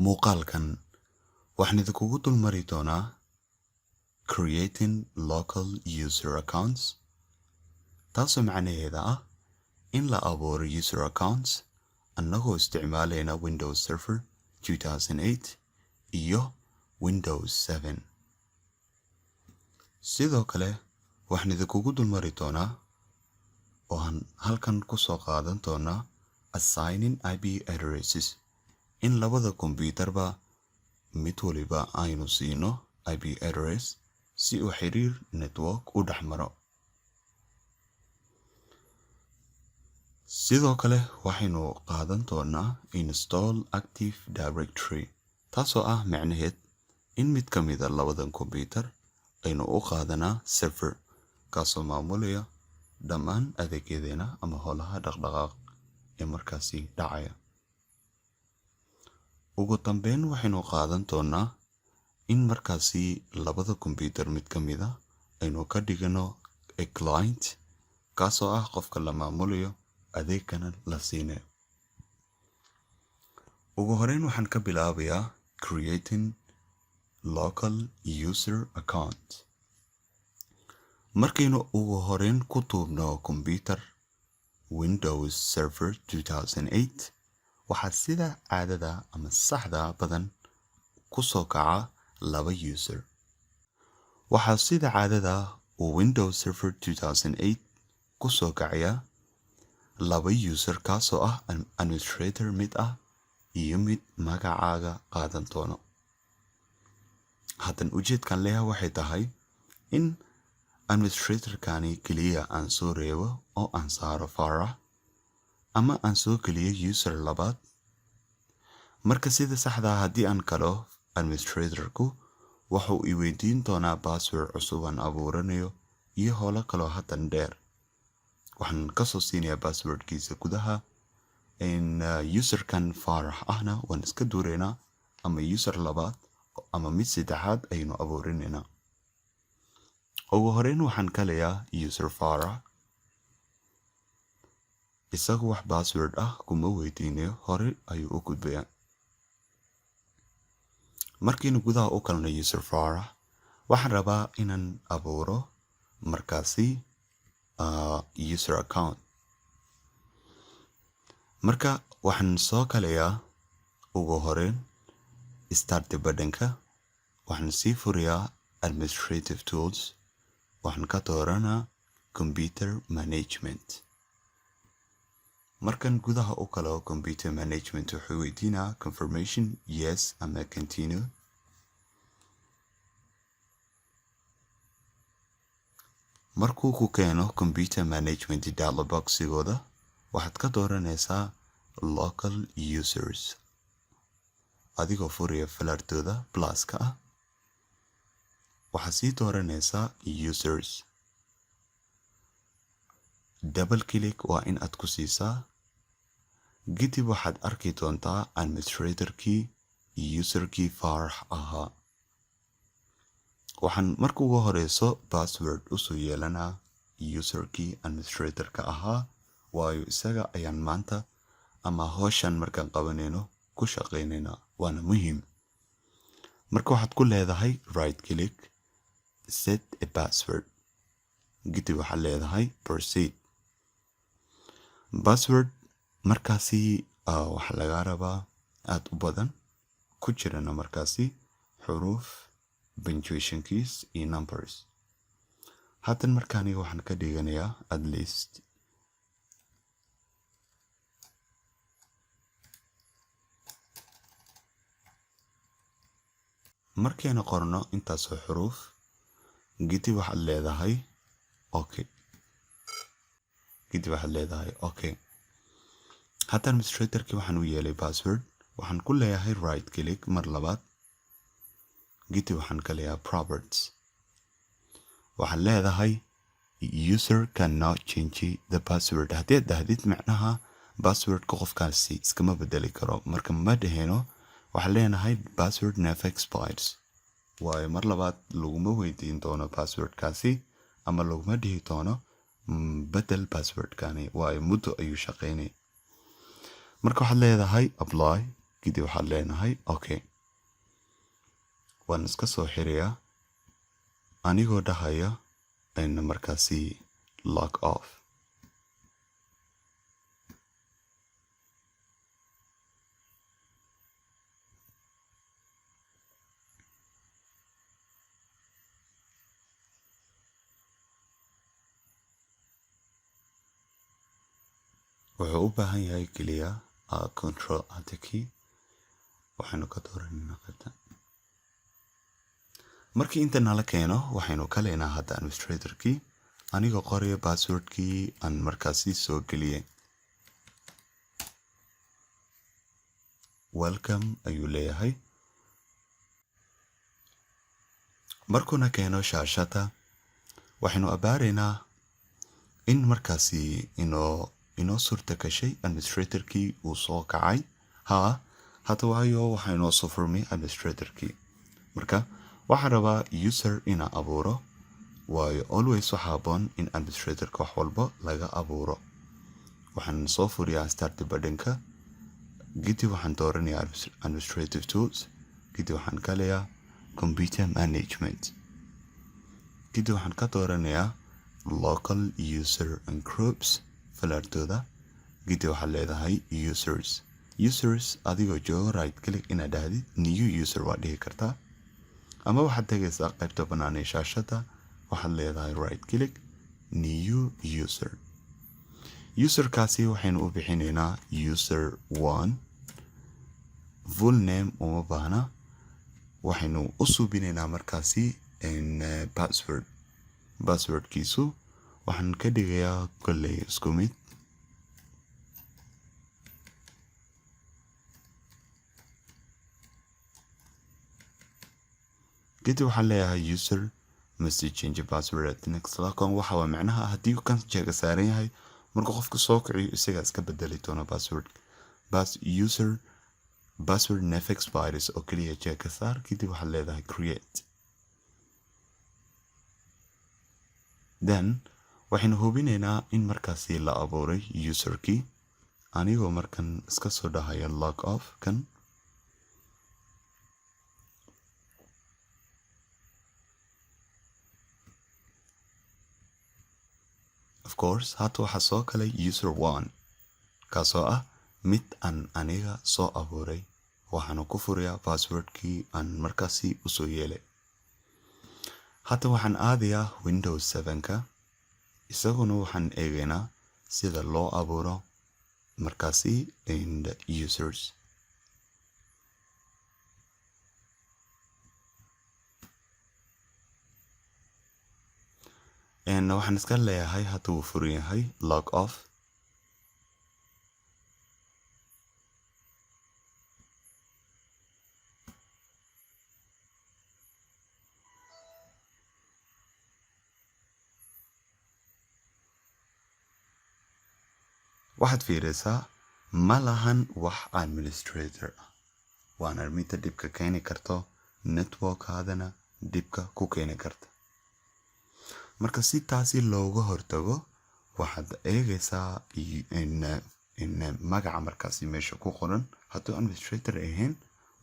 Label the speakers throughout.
Speaker 1: Muuqaalkan waxaan idinkugu dulmari doonaa Creating Local User Accounts, taasoo macnaheeda ah in la abuuro user accounts annagoo isticmaalayna Windows Server 2008 iyo Windows 7. Sidoo kale waxaan idinkugu dulmari doonaa oo aan halkan kusoo qaadan doonaa assigning IP addresses, in labada kombiyuutarba mid waliba aynu siino IP address si uu xiriir network u dhex maro. Sidoo kale waxaynu qaadan doonaa install Active Directory, taasoo ah macnaheed in mid ka mida labadan kombiyuutar aynu u qaadanaa server, kaasoo maamulaya dhammaan adeegyadeena ama howlaha dhaqdhaqaaq ee markaasi dhacaya. Ugu dambeyn, waxaynu qaadan doonaa in markaasi labada kombiyuutar mid ka mid a aynu ka dhigano a client, kaasoo ah qofka la maamulayo, adeegana la siinayo. Ugu horeyn waxaan ka bilaabayaa creating local user account. Markaynu ugu horeyn ku duubno computer Windows Server 2008, waxaa sida caadada ama saxda badan kusoo kaca laba user. Waxaa sida caadada uu Windows Server 2008 kusoo kacaya laba user, kaasoo ah administrator mid ah iyo mid magacaaga qaadan doono. Haddan ujeedkan leeyahay waxay tahay in administratorkani keliya aan soo reebo oo aan saaro Farah, ama aan soo geliyo user labaad. Marka sida saxda ah, haddii aan galo administratorku, wuxuu i weydiin doonaa password cusub aan abuuranayo iyo howlo kaloo haddan dheer. Waxaan kasoo siinayaa passwordkiisa gudaha. Userkan Faarax ahna waan iska duureynaa, ama user labaad ama mid saddexaad ayaynu abuurinaynaa. Ugu horeyn waxaan kalayaa user Faarax. Isagu wax password ah kuma weydiinayo, hore ayuu u gudbayaa. Markiinu gudaha u kalno user Faarax, waxaan rabaa inaan abuuro markaasi user account. Marka waxaan soo kalayaa ugu horeyn start buttonka, waxaan sii furayaa administrative tools, waxaan ka dooranaa computer management. Markan gudaha u galo computer management, wuxuu weydiinaa confirmation, yes ama continue. Markuu ku keeno computer management dialog boxigooda, waxaad ka dooranaysaa local users adigoo furaya falartooda pluska ah. Waxaad sii dooranaysaa users. Double click waa in aad ku siisaa. Kadib waxaad arki doontaa administratorkii, userkii Faarax ahaa. Waxaan marka ugu horeyso password usoo yeelanaa userkii administratorka ahaa, waayo isaga ayaan maanta ama howshan markaan qabanayno ku shaqeynaynaa, waana muhiim. Marka waxaad ku leedahay right click, set a password. Kadib waxaad leedahay proceed. Password markaasi waxaa lagaa rabaa aada u badan, ku jirana markaasi xuruuf, punctuation keys iyo numbers. Haatan marka aniga waxaan ka dhiganayaa at least markaynu qorno intaasoo xuruuf. Kadib waxaad leedahay okay. Kadib waxaad leedahay okay. Hadda administratorkii waxaan u yeelay password. Waxaan ku leeyahay right click mar labaad. Kadib waxaan ka leeyahay properties. Waxaad leedahay user cannot change the password. Haddii aad dhahdid, macnaha passwordka qofkaasi iskama bedeli karo. Marka ma dhaheno, waxaan leenahay password never expires, waayo mar labaad laguma weydiin doono passwordkaasi ama laguma dhihi doono bedel passwordkani, waayo muddo ayuu shaqeynaya. Marka waxaad leedahay apply. Kadib waxaad leenahay okay. Waan iska soo xirayaa anigoo dhahaya markaasi log off. Wuxuu u baahan yahay keliya Control Alt key. Waxaynu ka dooranayna qaybta. Markii inta nala keeno, waxaynu ka leenahay hadda administratorkii, anigoo qoraya passwordkii aan markaasi soo geliyay. Welcome ayuu leeyahay. Markuuna keeno shaashada, waxaynu abaaraynaa in markaasi inoo suurta gashay administratorkii uu soo kacay. Haa, hadda waayo waxaa inoo soo furmay administratorkii. Marka waxaan rabaa user inaan abuuro, waayo always waxaa habboon in administratorka wax walba laga abuuro. Waxaan soo furiyaa start buttonka, kadib waxaan dooranayaa administrative tools, kadib waxaan galayaa computer management, kadib waxaan ka dooranayaa local user and groups falaartooda, kadib waxaad leedahay users. Users adigoo joogo, right click inaad dhahdid new user waad dhihi kartaa, ama waxaad tegaysaa qaybta bannaan ee shaashada, waxaad leedahay right click, new user. Userkaasi waxaynu u bixinaynaa user one. Full name uma baahna. Waxaynu u suubinaynaa markaasi password. Passwordkiisu waxaan ka dhigayaa kolley isku mid. Kadib waxaan leeyahay user must change password at next logon. Waxa waa macnaha haddii uu kan jeega saaran yahay, markuu qofku soo kiciyo isagaa iska bedeli doona password. Bas user password never expires oo keliya jeega saar. Kadib waxaad leedahay create. Then waxaynu hubinaynaa in markaasi la abuuray userkii, anigoo markan iska soo dhahaya log off kan. Of course, hadda waxaa soo galay user one, kaasoo ah mid aan aniga soo abuuray. Waxaanu ku furayaa passwordkii aan markaasi usoo yeelay. Hadda waxaan aadayaa Windows 7-ka, isaguna waxaan eegaynaa sida loo abuuro markaasi users. Waxaan iska leeyahay hadda wuu furan yahay, log off. Waxaad fiirisaa, ma lahan wax administrator ah, waana midda dhibka keeni karto, networkaadana dhibka ku keeni karta. Marka si taasi looga hortago, waxaad eegaysaa in magaca markaasi meesha ku qoran. Hadduu administrator ahayn,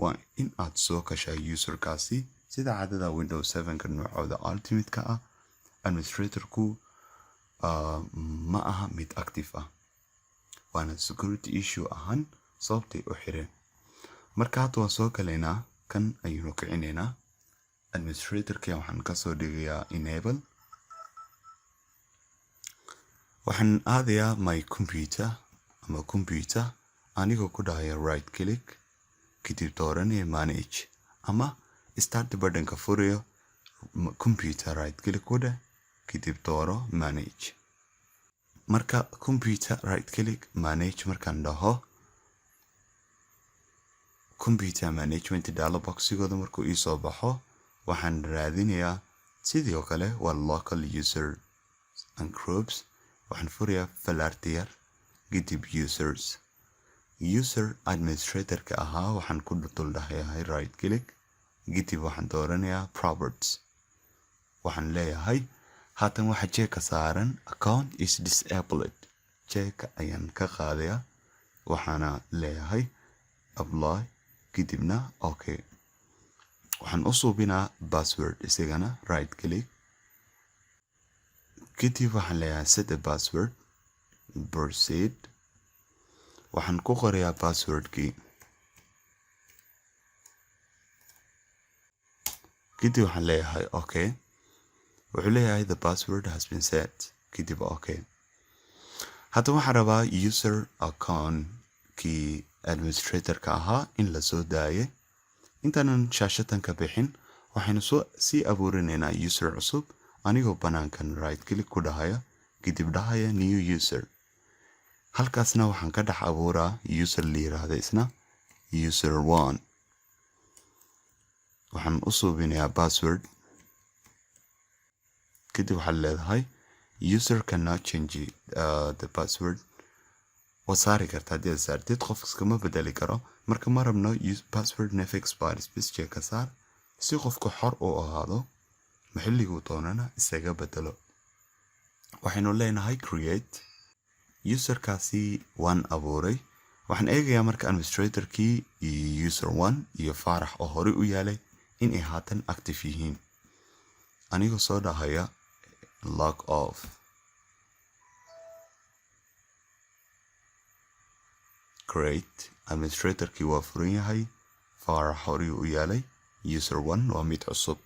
Speaker 1: waa in aad soo gashaa userkaasi. Sida caadada Windows 7-ka noocooda ultimate-ka ah, administratorku ma aha mid active ah, waana security issue ahaan sababtay u xireen. Marka hadda waan soo galaynaa, kan ayaynu kicinaynaa. Administratorka waxaan kasoo dhigayaa enable. Waxaan aadayaa my computer ama computer, anigoo ku dhahaya right click, kadib dooranaya manage, ama start buttonka furayo, computer right click ku dheh, kadib dooro manage. Marka computer right click, manage markaan dhaho, computer management dialog boxigooda markuu iisoo baxo, waxaan raadinayaa sidoo kale waa local user and groups. Waxaan furayaa falaarta yar, kadib users. User administratorka ahaa waxaan ku dul dhahayahay right click, kadib waxaan dooranayaa properties. Waxaan leeyahay haatan waxa jeeka saaran account is disabled, jeeka ayaan ka qaadayaa. Waxaana leeyahay Apply, kadibna okay. Waxaan u suubinaa password isagana. Right click, kadib waxaan leeyahay set a password, proceed. Waxaan ku qorayaa passwordkii, kadib waxaan leeyahay okay. Wuxuu leeyahay "The password has been set." Kadib okay. Hadda waxaan rabaa user account kii administratorka ahaa in lasoo daayay. Intaanan shaashatan ka bixin, waxaynu soo sii abuurinaynaa user cusub, anigoo banaankan right click ku dhahaya, kadib dhahaya new user. Halkaasna waxaan ka dhex abuuraa user la yiraahdo isna user one. Waxaan u suubinayaa password. Kadib waxaad leedahay user cannot change the password. Waad saari kartaa. Haddii aad saartid, qof iskama bedeli karo. Marka ma rabno password never expires. Bis ka saar si qofku xor u ahaado, maxilliguu doonana isaga bedelo. Waxaynu leenahay create. Userkaasi waan abuuray. Waxaan eegayaa marka administratorkii iyo user one iyo Faarax oo horey u yaalay in ay haatan active yihiin, anigoo soo dhahaya log off. Great, administratorkii waa furan yahay, Faarax horey u yaalay, user one waa mid cusub.